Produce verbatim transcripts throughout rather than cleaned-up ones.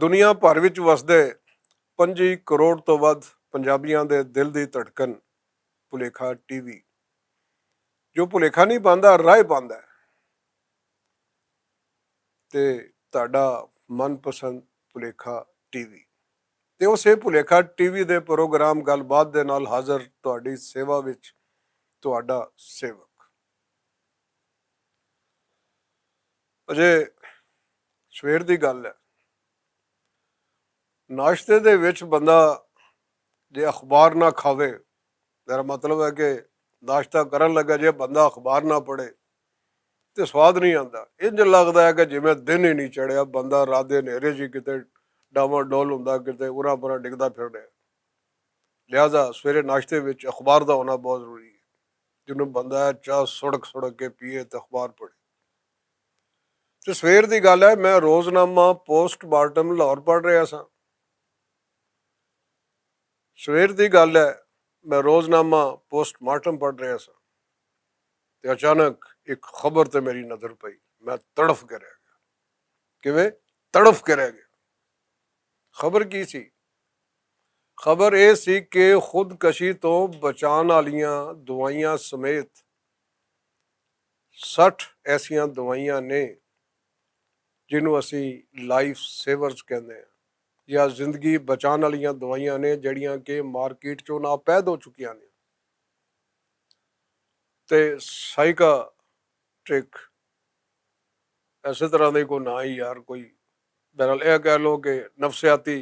دنیا بھر وچ وسدے پنجی کروڑ توں ودھ پنجابیاں دے دل دی دھڑکن بھلیکھا ٹی وی، جو بھلیکھا نئیں پاندا، رائے پاندا ہے۔ تے تہاڈا من پسند بھلیکھا ٹی وی، تے اسے بھلیکھا ٹی وی دے پروگرام گل بات دے نال حاضر تہاڈی سیوا وچ تہاڈا سیوک۔ اجے سویر دی گل ہے، ناشتے دے وچ بندہ جے اخبار نہ کھاوے، میرا مطلب ہے کہ ناشتہ کرن لگا جے بندہ اخبار نہ پڑھے تے سواد نہیں آندا۔ انج لگدا ہے کہ جویں دن ہی نہیں چڑھیا، بندہ رات دے نیرے جی کتے ڈاواں ڈول ہوندا، کتے اورا پرا ڈگدا پھر رہیا۔ لہذا سویرے ناشتے وچ اخبار دا ہونا بہت ضروری ہے، جنوں بندہ چاہ سڑک سڑک کے پیے تے اخبار پڑھے۔ تے سویر دی گل ہے، میں روزنامہ پوسٹ مارٹم لاہور پڑھ رہیا سا۔ سویر دی گل ہے، میں روزنامہ پوسٹ مارٹم پڑھ رہیا سا، تے اچانک ایک خبر تے میری نظر پئی۔ میں تڑف کے رہ گیا۔ کیویں؟ تڑف کے رہ گیا۔ خبر کی سی؟ خبر اے سی کہ خودکشی تو بچان والیاں دوائیاں سمیت سٹھ ایسیاں دوائیاں نے جنوں اسی لائف سیورز کہندے ہیں، یا زندگی بچان والیاں دوائیاں نے جڑیاں کہ مارکیٹ چوں ناپید ہو چکیاں نے۔ تے سائیکا ٹرک، ایسے طرح دا ہی کوئی نہ ہی یار، کوئی بہرحال یہ کہہ لو کہ نفسیاتی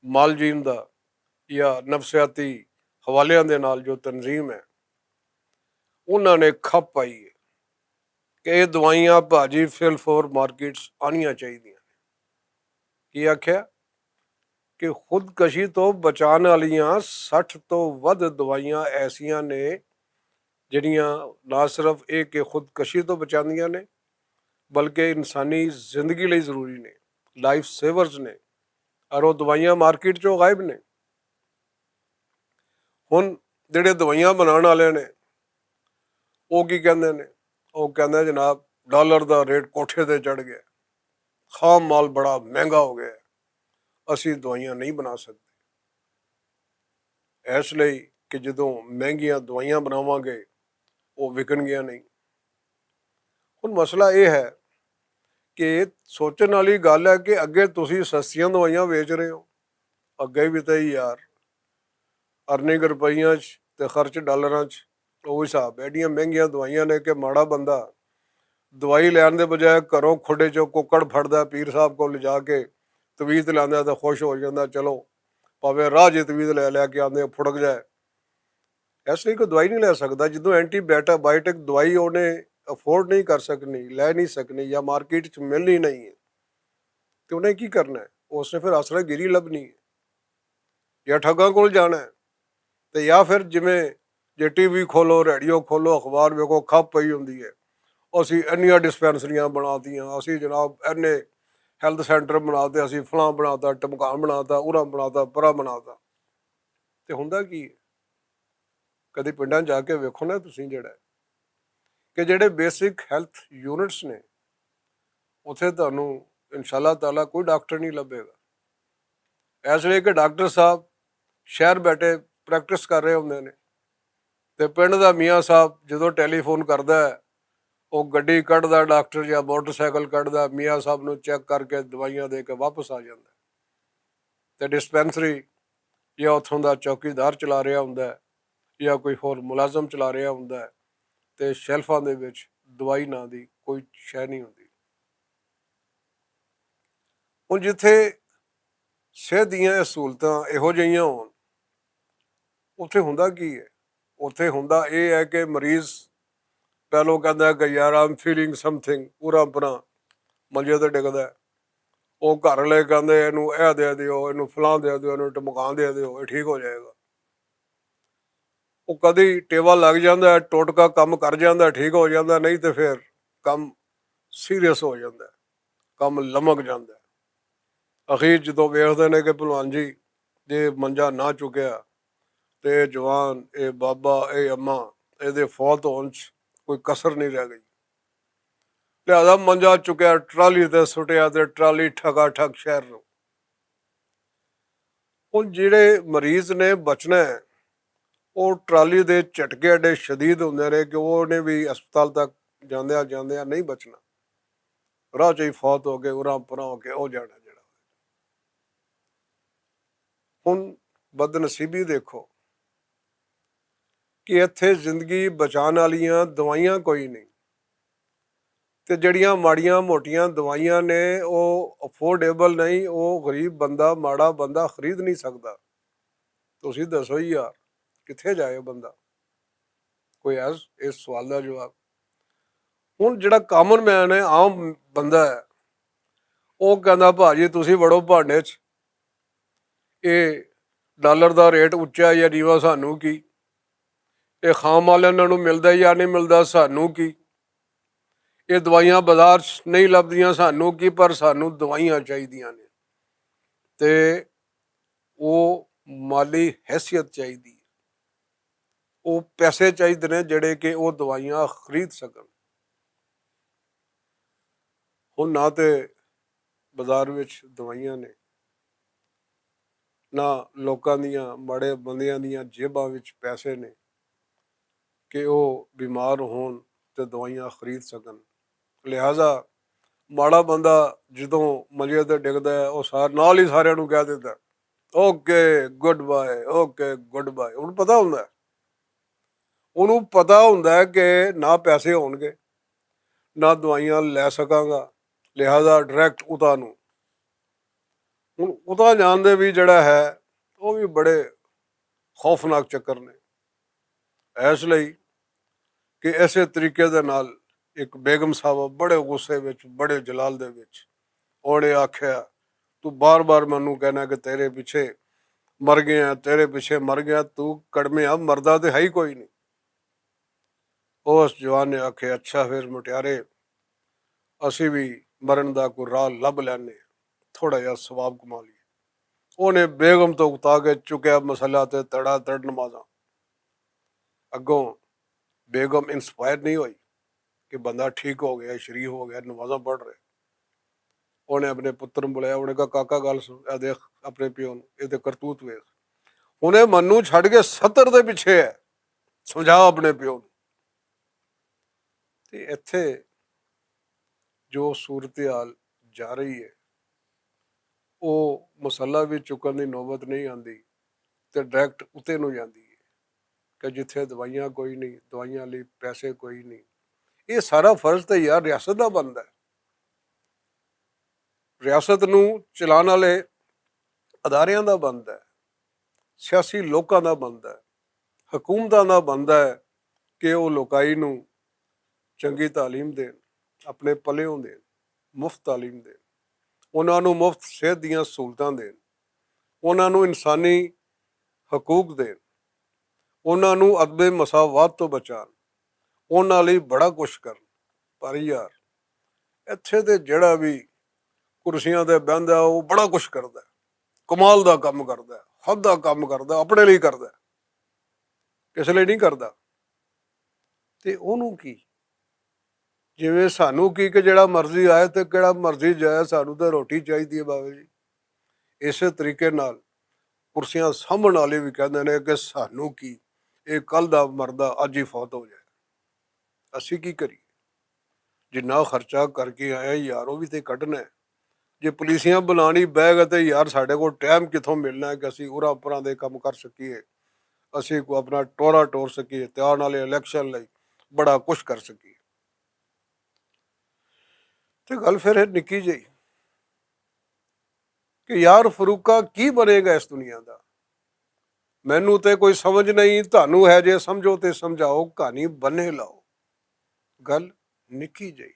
مالجین دا یا نفسیاتی حوالیاں دے نال جو تنظیم ہے، انہاں نے کھپ پائی ہے کہ یہ دوائیاں بھاجی فل فور مارکیٹس آنیاں چاہیدیاں نے۔ کی آکھیا؟ کہ خودکشی تو بچان والیاں سٹھ تو ودھ دوائیاں ایسیاں نے جڑیاں نہ صرف ایک خودکشی تو بچاندیاں نے، بلکہ انسانی زندگی لئی ضروری نے، لائف سیورز نے، اور وہ دوائیاں مارکیٹ چوں غائب نے۔ ہن جڑے دوائیاں بنان والے نے، وہ کی کہندے نے؟ وہ کہندے جناب، ڈالر دا ریٹ کوٹھے تے چڑھ گیا، خام مال بڑا مہنگا ہو گیا، اسی دوائیاں نہیں بنا سکتے۔ اس لئی کہ جدوں مہنگیاں دوائیاں بناواں گے، وہ وکن گیا نہیں۔ ہن مسئلہ یہ ہے کہ سوچن والی گل ہے کہ اگے تسی سستیاں دوائیاں ویچ رہے ہو، اگے بھی تے یار، ارننگ روپیاں چ تے خرچ ڈالراں چ، وہ حساب ہے۔ ایڈیاں مہنگیاں دوائیاں نے کہ ماڑا بندہ دوائی لین دے بجائے گھروں کھڈے چوں ککڑ پھڑدا ہے، پیر صاحب کول لے جا کے تویز لیندا ہے تے خوش ہو جاندا، چلو پاوے راہ جے تویز لے لے کے آندے پھڑک جائے۔ اس لئی کوئی دوائی نہیں لے سکدا۔ جدوں اینٹی بائیوٹک دوائی اونے افورڈ نہیں کر سکنی، لے نہیں سکنی، یا مارکیٹ چ ملنی نہیں ہے، تے انہیں کی کرنا ہے؟ اس نے پھر آسرا گیری لبنی ہے، یا ٹھگاں کول جانا ہے، تے یا پھر جویں جے ٹی وی کھولو، ریڈیو کھولو، اخبار ویکھو، کھپ پئی ہوندی ہے، اسی اینیاں ڈسپینسریاں بناتیاں، اسی جناب اینے ہیلتھ سینٹر بناتے، اسی فلاں بناتا، ٹمکان بناتا، اراں بناتا، پراں بناتا۔ تے ہوندا کی ہے؟ کدی پنڈاں جا کے ویکھو نا تسی، جڑا ہے کہ جڑے بیسک ہیلتھ یونٹس نے، اتھے تانوں انشاءاللہ تعالیٰ کوئی ڈاکٹر نہیں لبھے گا۔ اس لیے کہ ڈاکٹر صاحب شہر بیٹھے پریکٹس کر رہے ہوندے نے، تے پنڈ دا میاں صاحب جدوں ٹیلی فون کردا ہے، وہ گڈی کڈدا، ڈاکٹر یا موٹر سائیکل کڈدا، میاں صاحب نوں چیک کر کے دوائیاں دے کے واپس آ جاندا ہے۔ تے ڈسپینسری یا اتھوں دا چوکیدار چلا رہیا ہوندا ہے، یا کوئی ہور ملازم چلا رہیا ہوندا ہے، تے شیلفاں دے وچ دوائی ناں دی کوئی شے نہیں ہوندی۔ ہن جتھے صحت دیاں اے سہولتاں ایہو جہیاں ہون، اتھے ہوندا کی ہے؟ اتھے ہوندا اے ہے کہ مریض پہلو کہندا ہے کہ یار، I am feeling some thing, پورا اپنا منجے تے ڈگدا ہے۔ وہ گھر والے کہندے، "اینوں اے دے دیو، اینوں فلاں دے دیو، اینوں ٹمکان دے دیو، اے ٹھیک ہو جائے گا۔" وہ کدی ٹیوا لگ جاندا ہے، ٹوٹکا کم کر جاندا ہے، ٹھیک ہو جاندا ہے، نہیں تے پھر کم سیریس ہو جاندا ہے، کم لمک جاندا ہے۔ اخیر جدوں ویکھدے نے کہ بھلوان جی، جے منجا نہ چکیا، تے اے جوان، اے بابا، اے اماں، اے دے فوت ہون چ کوئی کسر نہیں رہ گئی۔ لہذا منجا چکیا، ٹرالی تے سٹیا، تے ٹرالی ٹھگا ٹھگ شہر نوں۔ ہن جیہڑے مریض نے بچنا ہے، او ٹرالی دے جھٹکے ایڈے شدید ہوندے نے کہ اوہ نے وی ہسپتال تک جاندیاں جاندیاں نہیں بچنا۔ راہ چ ہی فوت ہو کے اراں پراں ہو کے او جانا جیہڑا۔ ہن بدنصیبی دیکھو کہ ایتھے زندگی بچان آلیاں دوائیاں کوئی نہیں، تے جیہڑیاں ماڑیاں موٹیاں دوائیاں نے، او افورڈیبل نہیں، او غریب بندہ، ماڑا بندہ خرید نہیں سکدا۔ تسی دسو یار، کتھے جائے بندہ؟ کوئی ایس اس سوال دا جواب؟ ہن جیہڑا کامن مین ہے، عام بندہ ہے، او کہندا، بھاجی تسی وڑو بھانڈے چ، اے ڈالر دا ریٹ اچا یا نیوا سانوں کی؟ اے خام والے انہاں نوں ملدا یا نہیں ملدا سانوں کی؟ اے دوائیاں بازار چ نہیں لبدیاں سانوں کی، پر سانوں دوائیاں چاہیدیاں نے۔ تے او مالی حیثیت چاہیدی ہے، او پیسے چاہیدے نے جڑے کہ او دوائیاں خرید سکن۔ ہن نہ تے بازار وچ دوائیاں نے، نہ لوکاں دیاں، ماڑے بندیاں دیاں جیباں وچ پیسے نے کہ او بیمار ہون تے دوائیاں خرید سکن۔ لہذا ماڑا بندہ جدوں منجے تے ڈگدا ہے، او سار نال ہی ساریاں نوں کہہ دیندا ہے، "okay, goodbye, okay, goodbye." اونوں پتہ ہوندا ہے، اونوں پتہ ہوندا ہے کہ نہ پیسے ہونگے، نہ دوائیاں لے سکاں گا، لہذا ڈائریکٹ اتھاں نوں۔ ہن اتھاں جان دے وی جڑا ہے، او وی بڑے خوفناک چکر نے۔ اس لئی کہ ایسے طریقے دے نال ایک بیگم صاحبہ بڑے غصے وچ، بڑے جلال دے وچ، اونے آکھیا، "تو بار بار مینوں کہنا کہ تیرے پیچھے مر گیا، تیرے پیچھے مر گیا، تو کڑمیا، مردا تے ہے ہی کوئی نہیں۔" اس جوان نے آکھیا، "اچھا فیر مٹیارے، اسی وی مرن دا کوئی راہ لب لینے، تھوڑا جہا ثواب کما لیے۔" اونے بیگم تو اکتا کے چکیا مسئلہ تے تڑا تڑ نمازاں۔ اگوں بیگم انسپائر نہیں ہوئی کہ بندہ ٹھیک ہو گیا، شریف ہو گیا، نمازاں پڑھ رہے۔ اونے اپنے پتر نوں بلایا، اونے کہا، "کاکا، گل سن، اے دیکھ اپنے پیو نوں، اے تے کرتوت ویکھ۔ ہن اے منوں چھڈ کے ستر دے پیچھے ہے، سمجھا اپنے پیو نوں۔" تے ایتھے جو صورتحال جا رہی ہے، او مسئلہ وی چکن دی نوبت نہیں آندی تے ڈائریکٹ اتے نوں جاندی ہے کہ جتھے دوائیاں کوئی نہیں، دوائیاں لئی پیسے کوئی نہیں۔ یہ سارا فرض تے یار ریاست دا بندا ہے۔ ریاست نوں چلان والے اداریاں دا بندا ہے، سیاسی لوکاں دا بندا ہے، حکومتاں دا بندا ہے کہ او لوکائی نوں چنگی تعلیم دین، اپنے پلیوں دین، مفت تعلیم دین، انہاں نوں مفت صحت دیاں سہولتاں دین، انہاں نوں انسانی حقوق دین، انہاں نوں عدم مساوات تو بچان، انہاں لئی بڑا کچھ کرن۔ پر یار، ایتھے تے جڑا وی کرسیاں تے بہندا ہے، او بڑا کچھ کردا ہے، کمال دا کم کردا ہے، حد دا کم کردا ہے، اپنے لئی کردا ہے، کس لئی نہیں کردا۔ تے اونوں کی؟ جویں سانوں کی کہ جڑا مرضی آئے تے کہڑا مرضی جائے، سانوں تے روٹی چاہیدی ہے بابا جی۔ اسے طریقے نال کرسیاں سامن والے وی کہندے نے کہ سانوں کی، اے کل دا مردہ اج ہی فوت ہو جائے، اسی کی کریے؟ جنہ خرچہ کر کے آئے ہیں یار، او وی تے کڈنا ہے۔ جے پولیسیاں بنانی بہ گئے تے یار، ساڈے کول ٹائم کتھوں ملنا ہے کہ اسی اراں پراں دے کم کر سکیے، اسی کو اپنا ٹورا ٹور سکیے، تے آن والے الیکشن لئی بڑا کچھ کر سکیے؟ تے گل پھر ہے نکی جئی کہ یار فروقہ کی بنے گا اس دنیا دا؟ مینوں تے کوئی سمجھ نہیں، تانوں ہے جے سمجھو تے سمجھاؤ، کہانی بنے لاؤ۔ گل نکی جئی،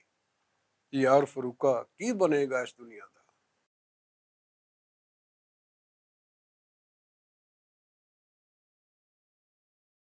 یار فروقہ کی بنے گا اس دنیا